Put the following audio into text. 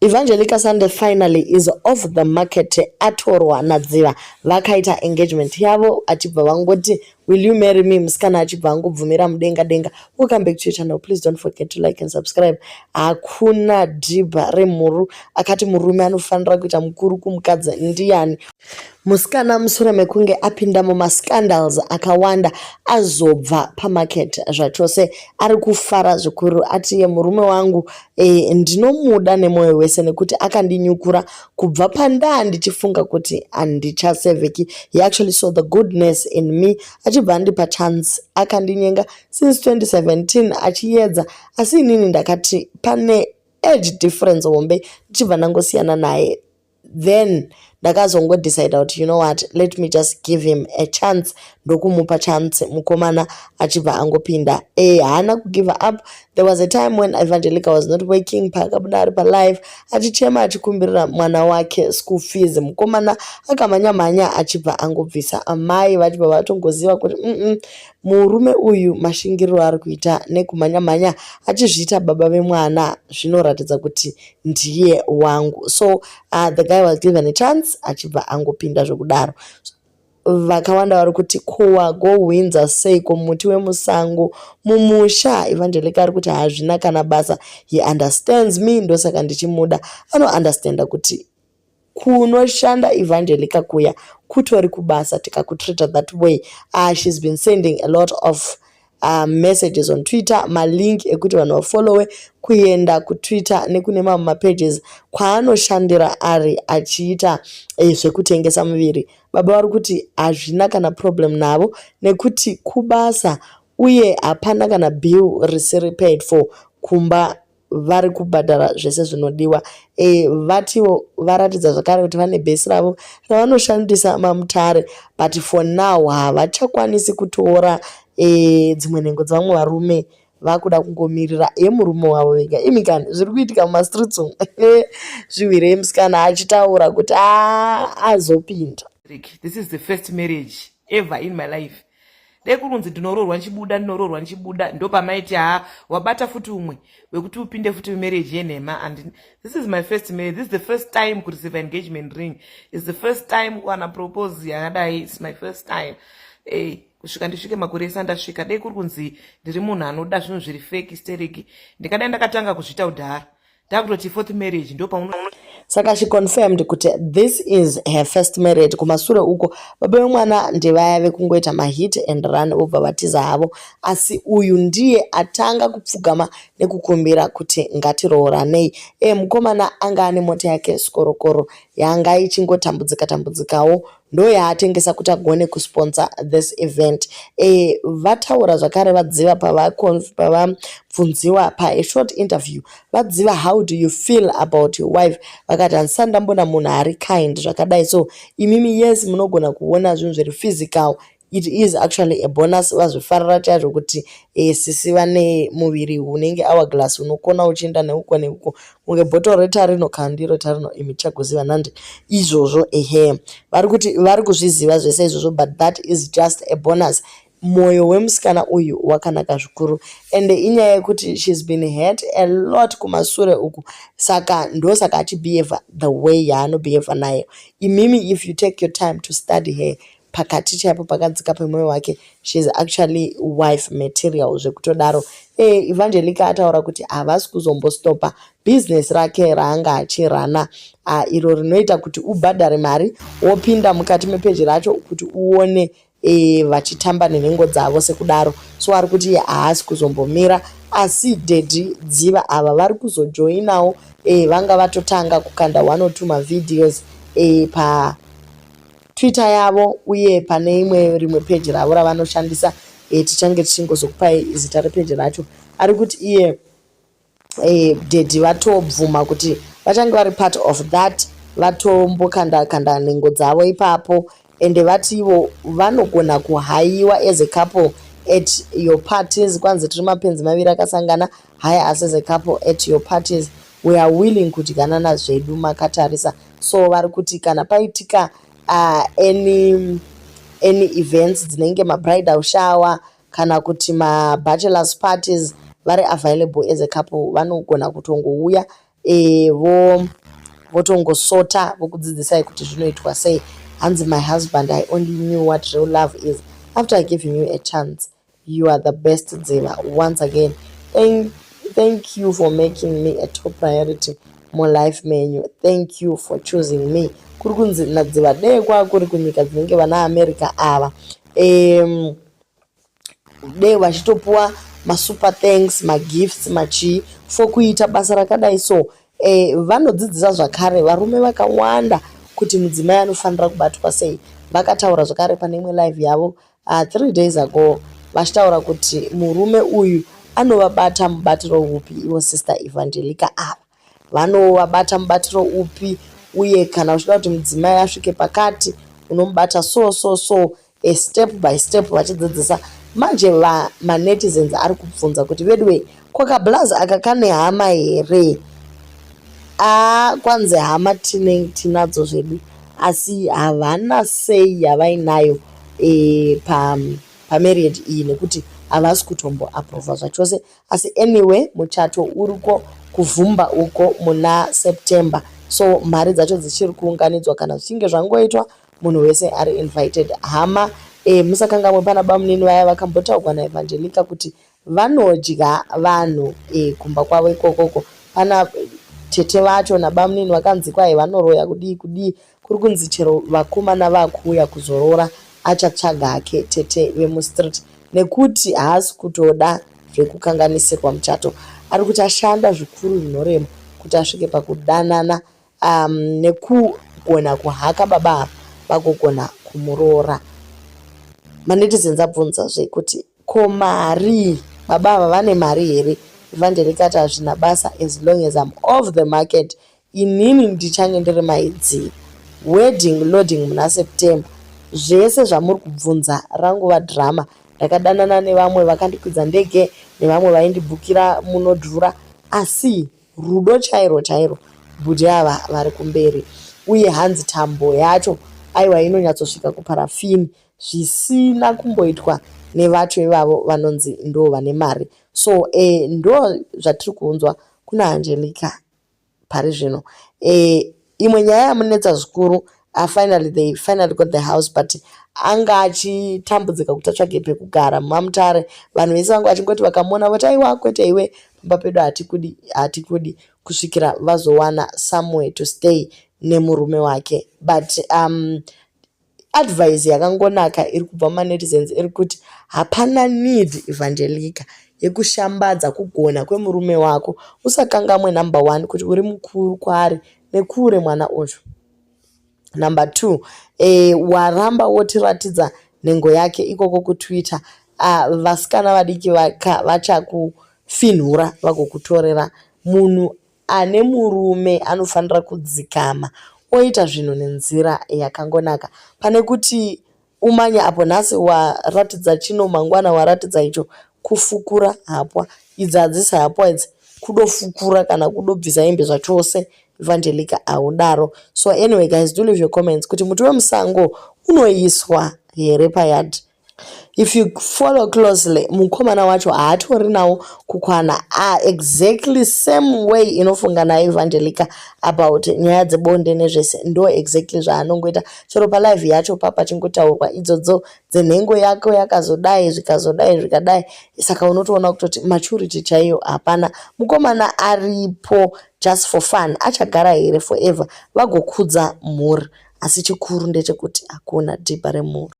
Evangelica Sunday finally is off the market. Atorwa naDziva, vakaita engagement yavo, achibva vangoti, "Will you marry me?" Musikana achibva angobvumira mudenga denga. Welcome back to your channel. Please don't forget to like and subscribe. Hakuna dhibha remhuru akati murume anofanira kuita mukuru kumukadzi ndiani. Musikana, mushure mekunge apinda mumascandals akawanda, azobva pamarket zvachose. Ari kufara zvikuru. Ati, "Murume wangu ndinomuda nemwoyo wese nekuti akandinyukura kubva pandaa ndichifunga kuti handichasevheki. He actually saw the goodness in me, achibva andipa chance. Akandinyenga since 2017 achiedza, asi inini ndakati pane age difference hombe, ndichibva ndangosiyana naye. Then ndakazongodecida kuti, you know what, let me just give him a chance. Ndokumupa chance, mukomana achibva angopinda. Haana kugive up. There was a time when Evangelica was not working, paakabuda ari palive achichema, achikumbirira mwana wake school fees. Mukomana akamhanya mhanya, achibva angobvisa. Amai vachibva vatongoziva kuti murume uyu, mashingiriro ari kuita nekumhanya mhanya achizviita baba vemwana, zvinoratidza kuti ndiye wangu." So the guy was given a chance, achibva angopinda zvekudaro. Vakawanda vari kuti, "Ko wagohwinza seiko muti wemusango mumusha?" Evangelica ari kuti hazvina kana basa. "He understands me, ndosaka ndichimuda. Anounderstanda kuti kunoshanda Evangelica kuya kutori kubasa, tikakutreata that way." She's been sending a lot of messages on Twitter, malink ekuti vanhu vafollowe kuenda kuTwitter nekune mamwe mapages kwaanoshandira ari achiita zvekutengesa muviri. Baba vari kuti hazvina kana problem navo nekuti kubasa, uye hapana kana bill risiri paid for kumba, vari kubhadhara zvese zvinodiwa. Vatiwo varatidza zvakare kuti vane bhesi ravo ravanoshandisa maMutare, but for now havachakwanisi kutora dzimwe nhengo dzevamwe varume, vakuda kungomirira yemurume wavo vega. Imi kani, zviri kuitika mumastreets umu, zviwirei musikana achitaura kuti azopinda. This is the first marriage ever in my life. Dai kuri kunzi ndinoroorwa ndichibuda, ndinoroorwa ndichibuda, ndopamaiti, "Ha, wabata futi umwe wekuti upinde futi marriage yenhema." And this is my first marriage. This is the first time kureceive engagement ring. Is the first time kuwana propose yakadai. Its my first time kusvika ndisvike makore ese andasvika. Dai kuri kunzi ndiri munhu anoda zvinhu zviri fake stereki, ndingadai ndakatanga kuzviita kudhara. Ndakutoti fourth marriage ndo. Saka she confirmed kuti this is her first marriage. Kumasure uko, baba vemwana ndevaya vekungoita mahit and run, vobva vatiza havo, asi uyu ndiye atanga kupfugama nekukumbira kuti ngatirooranei. Mukomana anga ane mota yake skorokoro yanga ichingotambudzika tambudzikawo, ndo yaatengesa kuti agone kusponsor this event. Vataura zvakare vaDziva pavabvunziwa paashort interview. VaDziva, "How do you feel about your wife?" Vakati, "Handisati ndambona munhu ari kind zvakadai. So imimi, yes, munogona kuona zvinhu zviri physical. It is actually a bonus." Vazvifarira chaizvo kuti sisi vane muviri unenge hourglass, unokona uchienda neuko neuko kunge bhotoro reTarino. Kana ndiro Tarino, imi tichagoziva nhandi izvozvo. Ehe, vari kuti vari kuzviziva zvese izvozvo, but that is just a bonus. Mwoyo wemusikana uyu wakanaka zvikuru, ende inyaya yekuti she's been hurt a lot kumasure uku, saka ndosaka achibehava the way yaanobehava nayo. Imimi, if you take your time to study her, pakati chaipo pakadzika pemwoyo wake, she is actually wife material zvekutodaro. Evangelica ataura kuti havasi kuzombostopa bhizinesi rake raanga achirana, iro rinoita kuti ubhadhare mari wopinda mukati mepeji racho kuti uone vachitamba nenhengo dzavo sekudaro. So ari kuti haasi kuzombomira, asi Daddy Dziva ava vari kuzojoinawo. Vanga vatotanga kukanda one or two mavideos paTwitter yavo uye pane imwe rimwe peji ravo ravanoshandisa. Tichange tichingozokupai zita repeji racho. Ari kuti iye Daddy vatobvuma kuti vachange vari part of that, vatombokanda kanda nhengo dzavo ipapo. Ende vativo vanogona kuhayiwa as a couple at your parties. Kwanzi, "Tiri mapenzi maviri akasangana. Hire us as a couple at your parties. We are willing kudyanana zvedu makatarisa." So vari kuti kana paitika any events dzinenge mabridal shower kana kuti mabachelors parties, vari available as a couple, vanogona kutongouya. e, vo votongosota vokudzidzisai kuti zvinoitwa sei. Hanzi, "My husband, I only knew what real love is after giving you a chance. You are the best, Dziva. Once again, thank you for making me a top priority mulife menyu. Thank you for choosing me." Kuri kunzi naDziva dee kwakuri kunyika dzinenge vana America ava, dei vachitopuwa masuper thanks, magifts, machii for kuita basa rakadai. So vanodzidzisa zvakare varume vakawanda kuti mudzimai anofanira kubatwa sei. Vakataura zvakare pane imwe live yavo 3 days ago, vachitaura kuti murume uyu anovabata mubatiro upi. Ivo Sister Evangelica ava vanovabata mubatiro upi, uye kana uchida kuti mudzimai asvike pakati, unomubata so so so, a step by step, vachidzidzisa. Manje manetizens ari kubvunza kuti, "Veduwe, kwakablazi aka kane hama here?" A, kwanzi hama tine tinadzo zvedu, asi havana sei yavainayo pamarriage iyi, nekuti havasi kutomboaprovha zvachose. Asi anyway, muchato uriko kuvhumba uko muna September, so mari dzacho dzichiri kuunganidzwa. Kana zvichinge zvangoitwa, munhu wese ari invited. Hama, musakangamwe pana bamunini vaya vakambotaurwa naEvangelica kuti vanodya vanhu kumba kwavo ikokoko. Pana tete vacho nabamunini vakanzi kwai vanoroya, kudii kudii. Kuri kunzi chero vakomana vakuuya kuzorora, achatsvaga hake tete vemustreet, nekuti haasi kutoda zvekukanganisirwa muchato. Ari kuti ashanda zvikuru zvinorema kuti asvike pakudanana nekugona kuhaka baba ava, vagogona kumuroora. Manetizens abvunzazve kuti, "Ko mari, baba ava vane mari here?" Evangelica ati, "Hazvina basa as long as I'm off the market. Inini ndichange ndiri maidziva. Wedding loading muna September. Zvese zvamuri kubvunza rangova drama. Ndakadanana nevamwe vakandikwidza ndege, nevamwe vaindibhukira munodhura, asi rudo chairwo chairwo, bhudhi ava vari kumberi." Uye hanzi tambo yacho aiwa inonyatsosvika kuparafini, zvisina kumboitwa nevacho ivavo vanonzi ndo vane mari. So ndo zvatiri kuunzwa kuna Angelica pari zvino. Imwe nyaya yamunetsa zvikuru, finally they finally got the house, but anga achitambudzika kuti atsvage pekugara mumaMutare. Vanhu vese vanga vachingoti vakamuona voti, "Aiwa, kwete iwe, pamba pedu hatikudi, hatikudi," kusvikira vazowana somewhere to stay nemurume wake. But advice yakangonaka iri kubva mumanetizens iri kuti hapana need, Evangelica, yekushambadza kugona kwemurume wako. Usakangamwe, number one, kuti uri mukuru kwaari nekure mwana uyu. Number two, waramba wotiratidza nhengo yake ikoko kuTwitter. Vasikana vadiki vachakufinhura vagokutorera. Munhu ane murume anofanira kudzikama, oita zvinhu nenzira yakangonaka, pane kuti umanye apo nhasi waratidza chino, mangwana waratidza icho. Kufukura hapwa idzi hadzisi hapwa idzi, kudofukura kana kudobvisa hembe zvachose. Evangelica, haudaro. So anyway guys, do leave your comments kuti muti wemusango unoiswa here payard. If you follow closely, mukomana wacho haatorinawo kukwana. Exactly same way inofunga nayo Evangelica about nyaya dzebonde nezvese, ndo exactly zvaanongoita. Chero palive yacho papa chingotaurwa idzodzo dzenhengo yako yakazodai, zvikazodai, zvikadai. Saka unotoona kutoti maturity chaiyo hapana. Mukomana aripo just for fun. Achagara here forever vagokudza mhuri? Asi chikuru ndechekuti hakuna dhibha remhuri.